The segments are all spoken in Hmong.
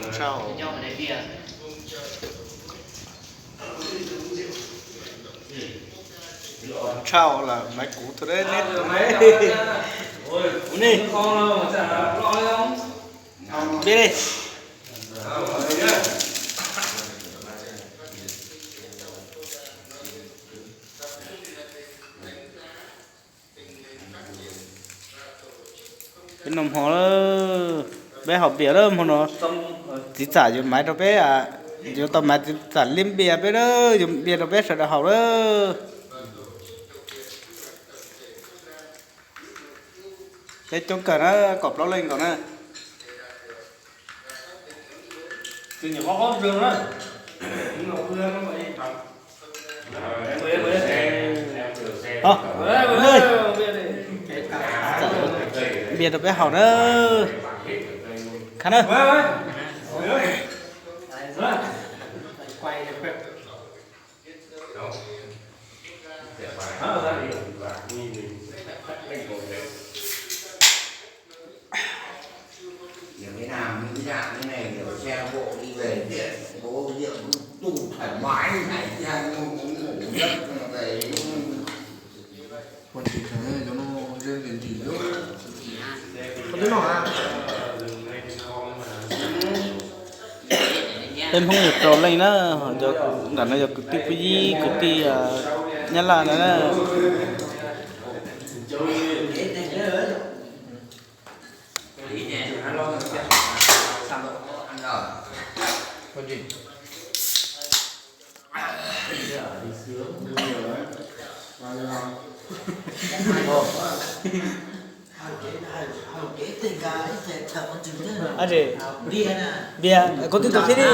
Tshaj, tshaj lawm, maiv kuv tau deb neb tau neb. Ua nej, npiaj li. Peb noj hmo lawm, peb haus npias lawm hmo no. Txiv txam yuav maiv rau peb, yuav tau maiv txiv txam liab npias peb lawm, yuav npias rau peb sawv daws haus lawm. Peb coob kawg na, kaum plaub leej nkaus na. Npias rau peb haus na. Khav na. Giờ cái nào như cái dạng như này, kiểu xe bộ đi về tiện, có rượu cứ tụ thoải mái, ngày kia ngủ ngủ giấc về. Ua tsis tseem cov no ze ntsis ntsis xwb. Koj twb noj hab? Peb Hmoob yog rau leej na, nram no yog kwv tij Pub Yib, kwv tij Nyab Laj na. Npias, koj twb tau thiab li.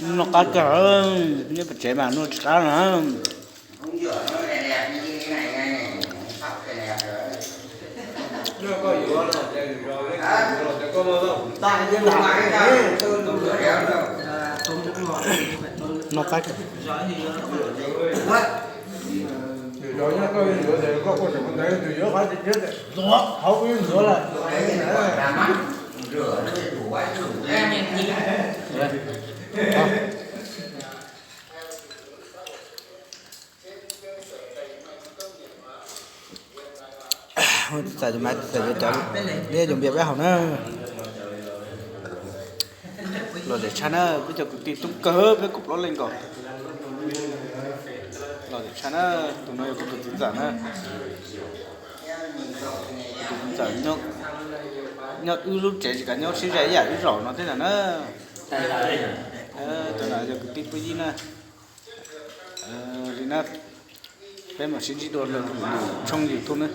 Noj qab kawg, nyob pem tsev mas noj tsis qab na. Noj qab kawg. Txawm cov maiv txawm cov, peb yuav npias peb haus na. Lom zem tshaj na, peb cov kwv tij tub kawg peb kaum plaub leej nkaus. Lom zem tshaj na, tus no yog kuv tus txiv ntxawm na. Kuv tus txiv ntxawm nyob wb lub tsev tsis kav nyob sib zais ib yam wb zaum no thiab na. Cov no yog kwv tij Pub Yib na. Li na, peb mam sib ntsib dua lwm tshooj YouTube na.